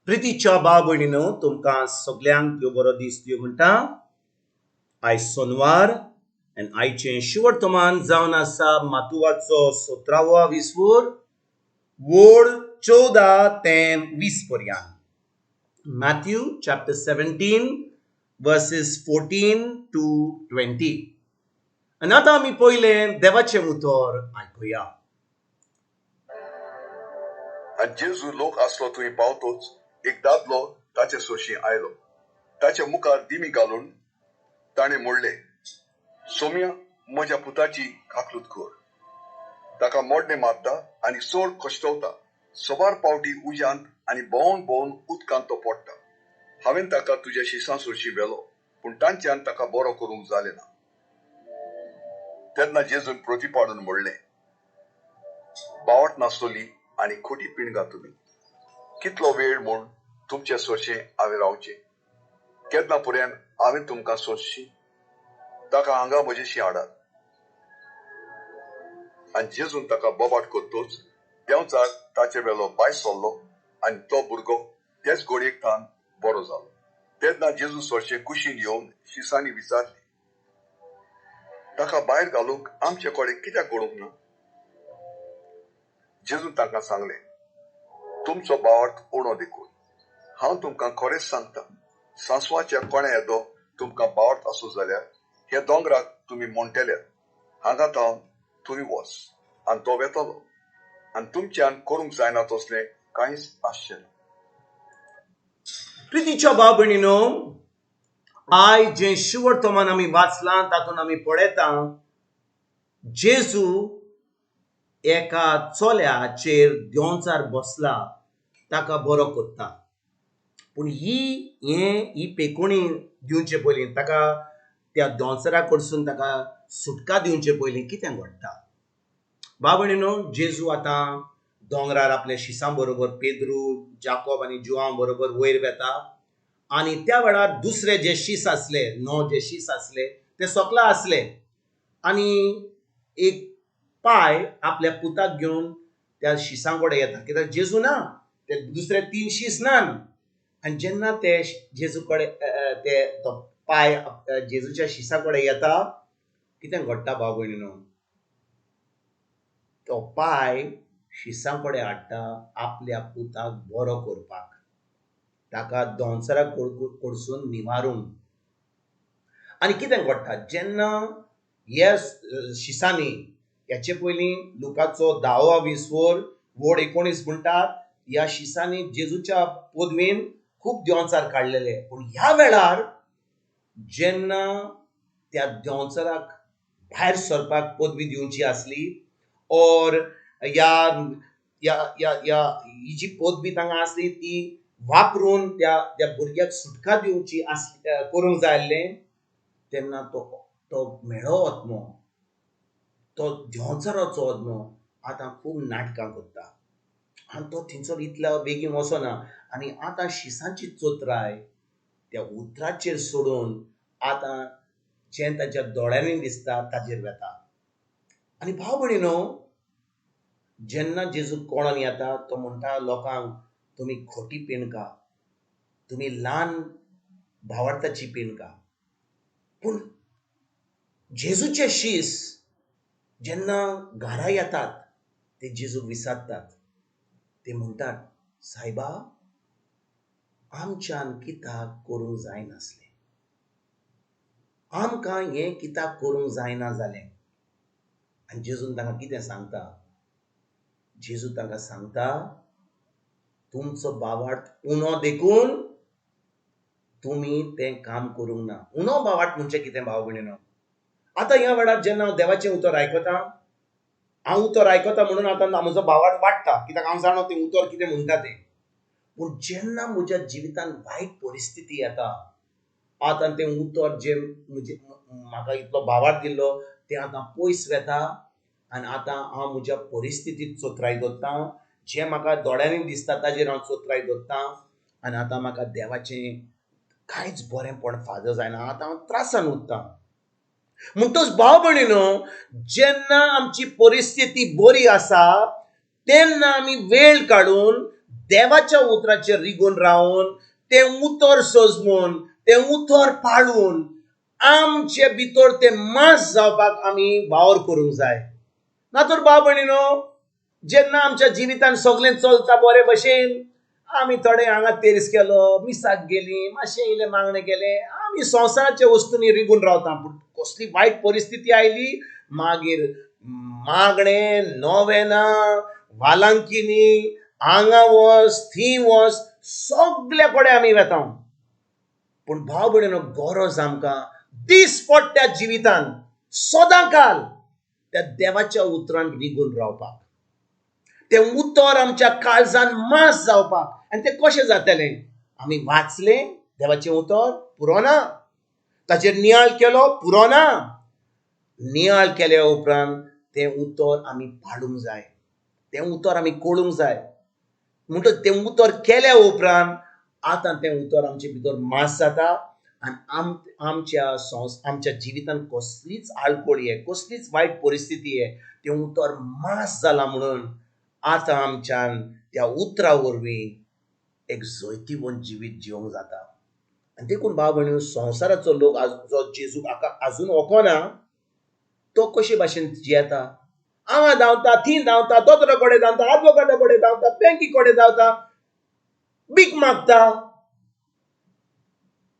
प्रितीच्या भाव भयणीनो, तुमकां सगल्यांक देव बरो दीस दिवं म्हणटा. आयज सोनवार आनी आयचें शिवर्तमान जावन आसा मातुवाचो सतरावो विसवूर, वोड 14 ते 20 पर्यंत. Matthew chapter 17 verses 14 to 20. आनी आतां आमी पयलें देवाचें उतर आयकुया. आनी जेजू लोक आसलो थंय पावतोच एक दादलो ताचे सोरशीं आयलो. ताच्या मुखार दिमी घालून ताणें म्हणलें, सोम्या, म्हज्या पुताची काकलूत कर. ताका मोडणें मारता आनी चड कश्टवता. सबार पावटी उज्यांत आनी भोंवन भोंवन उदकांत तो पडटा. हांवें ताका तुज्या शिसां सोरशीं व्हेलो, पूण तांच्यान ताका बरो करूंक जालें ना. तेन्ना जेजून प्रती पाडून म्हणलें, बावट नासतली आनी खोटी पिणगा तुमी. कितलो वेळ म्हूण तुमचे सोरशें हांवें रावचें? केन्ना पर्यंत हांवें तुमकां सोंसची? ताका हांगा म्हजेशी हाडात. आनी जेजून ताका बोबाट करतोच देंवचार ताचे वेलो भायर सरलो आनी तो भुरगो तेच घडयेक थावन बरो जालो. तेन्ना जेजू सोरशें कुशीन येवन शिसांनी विचारलें, ताका भायर घालूंक आमचे कडेन कित्याक घडूंक ना? जेजून तांकां सांगलें, तुमचो भावार्थ उणो देखून. हांव तुमकां खरेंच सांगता, सांसवाच्या कोण्या येदो तुमकां भावार्थ आसो जाल्यार हे दोंगराक तुमी म्हणटले, हांगा थावन थंय वच, आनी तो वेतलो. आनी तुमच्यान करूंक जायना तसलें कांयच आसचें ना. प्रितीच्या भाव भयणीनो, आयज जें शिवर्तमान आमी वाचलां तातूंत आमी पळयता जेजू एका चल्याचेर देंवचार बसला, ताका बरो करता. पूण ही हें ही पेकोणी दिवचे पयलीं, ताका त्या दोंसरा कडसून ताका सुटका दिवचे पयलीं कितें घडटा? भाव भयणीनो, जेजू आतां दोंगरार आपल्या शिसां बरोबर, पेद्रू, जाकोब आनी जुआंव बरोबर वयर वेता आनी त्या वेळार दुसरे जे शीस आसले, 9 जे शीस आसले ते सकला आसले आनी एक पाय आपल्या पुताक घेवन त्या शिसां कडेन येता. कित्याक जेजू ना, ते दुसरे 3 शीस ना. आनी जेन्ना ते जेजू कडेन ते तो पाय जेजूच्या शिसां कडेन येता, कितें घडटा भाव भयणीनो? तो पाय शिसां कडेन हाडटा आपल्या पुताक बरो करपाक, ताका दोनसरा कडसून निवारूंक. आनी कितें घडटा जेन्ना ह्या शिसांनी, ह्याचे पयलीं लुकाचो 10वो विसवोर वोड 19 म्हणटात, ह्या शिसांनी जेजूच्या पदवीन खूब देंवचार काडलेले. पूण ह्या वेळार जेन्ना त्या देंवचाराक भायर सरपाक पदवी दिवची आसली, और ह्या ह्या ह्या ह्या ही जी पदवी तांकां आसली ती वापरून त्या त्या भुरग्याक सुटका दिवची आसली, करूंक जाय आसलें, तेन्ना तो म्हेळो आत्मो, तो देंवचाराचो आत्मो आतां खूब नाटकां करता आनी तो थंयसर इतल्या बेगीन वचना. आनी आतां शिसांची चोत्राय त्या उतराचेर सोडून आतां जें ताच्या दोळ्यांनी दिसता ताचेर वेता. आनी भाव भयणीनो, जेन्ना जेजू कोणान येता तो म्हणटा लोकांक, तुमी खोटी पिणका, तुमी ल्हान भावार्थाची पिणका. पूण जेजूचे शीस जेन्ना घरा येतात ते जेजूक विचारतात, ते म्हणटात, सायबा, आमच्यान कित्याक करूंक जायनासलें, आमकां हें कित्याक करूंक जायना जालें? आनी जेजून तांकां कितें सांगता? जेजू तांकां सांगता, तुमचो भावार्थ उणो देखून तुमी तें काम करूंक ना. उणो भावार्थ म्हणजे कितें भाव भयणीनो? आतां ह्या वेळार जेन्ना हांव देवाचें उतर आयकता, हांव उतर आयकता म्हणून आतां म्हजो भावार्थ वाडटा, कित्याक हांव जाणो तें उतर कितें म्हणटा तें. पूण जेन्ना म्हज्या जिवितांत वायट परिस्थिती येता, आतां तें उतर जें म्हजें म्हाका इतलो भावार्थ दिल्लो तें आतां पयस वेता आनी आतां हांव म्हज्या परिस्थितीक चोत्राय दवरतां, जें म्हाका दोळ्यांनी दिसता ताजेर हांव चोत्राय दवरतां आनी आतां म्हाका देवाचें कांयच बरेंपण फादर जायना, आतां हांव त्रासान उरतां. म्हणटच भाव भयणीनो, जेन्ना आमची परिस्थिती बरी आसा तेन्ना आमी वेळ काडून देवाच्या उतराचेर रिगून रावन तें उतर सजमून तें उतर पाळून आमचे भितर तें मास जावपाक आमी वावर करूंक जाय. ना तर भाव भयणीनो, जेन्ना आमच्या जिवितान सगळें चलता बरे भशेन, आमी थोडे हांगा तेर्स केलो, मिसाक गेली, मातशें इल्लें मागणें केलें, आमी संवसाराच्या वस्तूंनी रिगून रावता. पूण कसली वायट परिस्थिती आयली मागीर मागणें, नोवेना, वालांकिनी, हांगा वच थंय वच, सगल्या कडेन आमी वेता. पूण भाव भयणीनो, गरज आमकां दिसपट्ट्या जिवितान सदां काल त्या देवाच्या उतरान रिगून रावपाक, तें उतर आमच्या काळजान मास जावपाक. आनी तें कशें जातलें? आमी वाचलें देवाचें उतर पुरो ना, ताचेर नियाळ केलो पुरो ना, नियाळ केल्या उपरांत तें उतर आमी पाळूंक जाय, तें उतर आमी कळूंक जाय. म्हणटच तें उतर केल्या उपरांत आतां तें उतर आमचे भितर मास जाता आनी आमच्या जिवितान कसलीच आडखळ ये, कसलीच वायट परिस्थिती ये, तें उतर मास जालां म्हणून आतां आमच्यान त्या उतरा वरवीं एक जैतिवंत जिवीत जिवंक जाता. आनी देखून भाव भयणीनो, संवसाराचो लोक जो जेजूक आजून वळखना तो कशे भाशेन जियेता? हांगा धांवता, थंय धांवता, दोतोरा कडेन धांवता, आदवोगादा कडेन धांवता, बँकी कडेन धांवता, भीक मागता,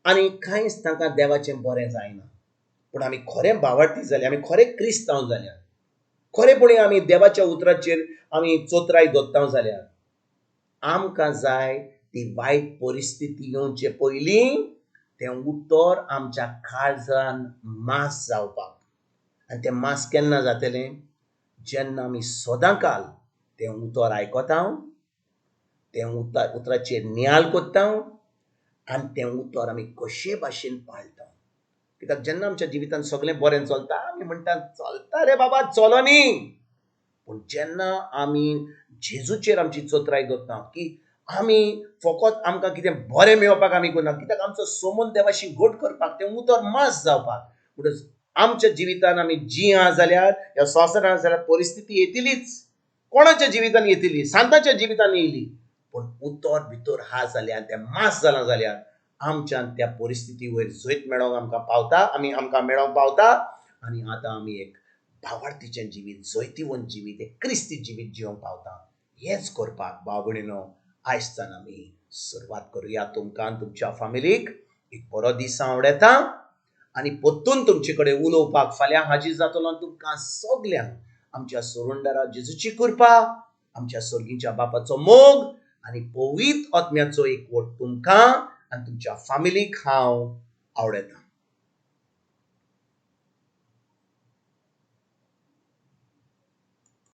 आनी कांयच तांकां देवाचें बरें जायना. पूण आमी खरें भावार्थी जाल्या, आमी खरें क्रिस्तांव जाल्या, खरेपणी आमी देवाच्या उतराचेर आमी चोत्राय दवरता जाल्यार आमकां जाय ती वायट परिस्थिती येवचे पयलीं तें उतर आमच्या काळजान मास जावपाक. आनी तें मास केन्ना जातलें? जेन्ना आमी सदां काल तें उतर आयकता, तें उतराचेर नियाळ करता आनी तें उतर आमी कशे भाशेन पाळटा. कित्याक जेन्ना आमच्या जिवितान सगळें बरें चलता आमी म्हणटा चलता रे बाबा, चलो न्ही. पूण जेन्ना आमी जेजूचेर आमची चोत्राय दवरता की आमी फकत आमकां कितें बरें मेळोवपाक आमी करना, कित्याक आमचो समन देवाशी घट करपाक, तें उतर मास जावपाक. म्हणटच आमच्या जिवितान आमी जिया जाल्यार ह्या संवसारान जाल्यार परिस्थिती येतलीच, कोणाच्या जिवितान येतली, सांताच्या जिवितान येयली, पूण उतर भितर हा जाल्यार, तें मास जालां जाल्यार आमच्यान त्या परिस्थिती वयर जैत मेळोवंक आमकां पावता, आमी आमकां मेळोवंक पावता. आनी आतां आमी एक भावार्थीचें जिवीत, जैतिवंत जिवीत, एक क्रिस्ती जिवीत जिवंक पावता. हेंच करपाक भाव भयणीनो आयजच्यान आमी सुरवात करुया. तुमकां आनी तुमच्या फामिलीक एक बरो दीस आवडटा आनी परतून तुमचे कडेन उलोवपाक फाल्यां हाजीर जातलो. तुमकां सगल्यांक आमच्या सोरुंडारा जेजूची कृपा, आमच्या सोर्गीच्या बापाचो मोग आनी पवित्र आत्म्याचो एकवट तुमकां आनी तुमच्या फामिलीक हांव आवडटा.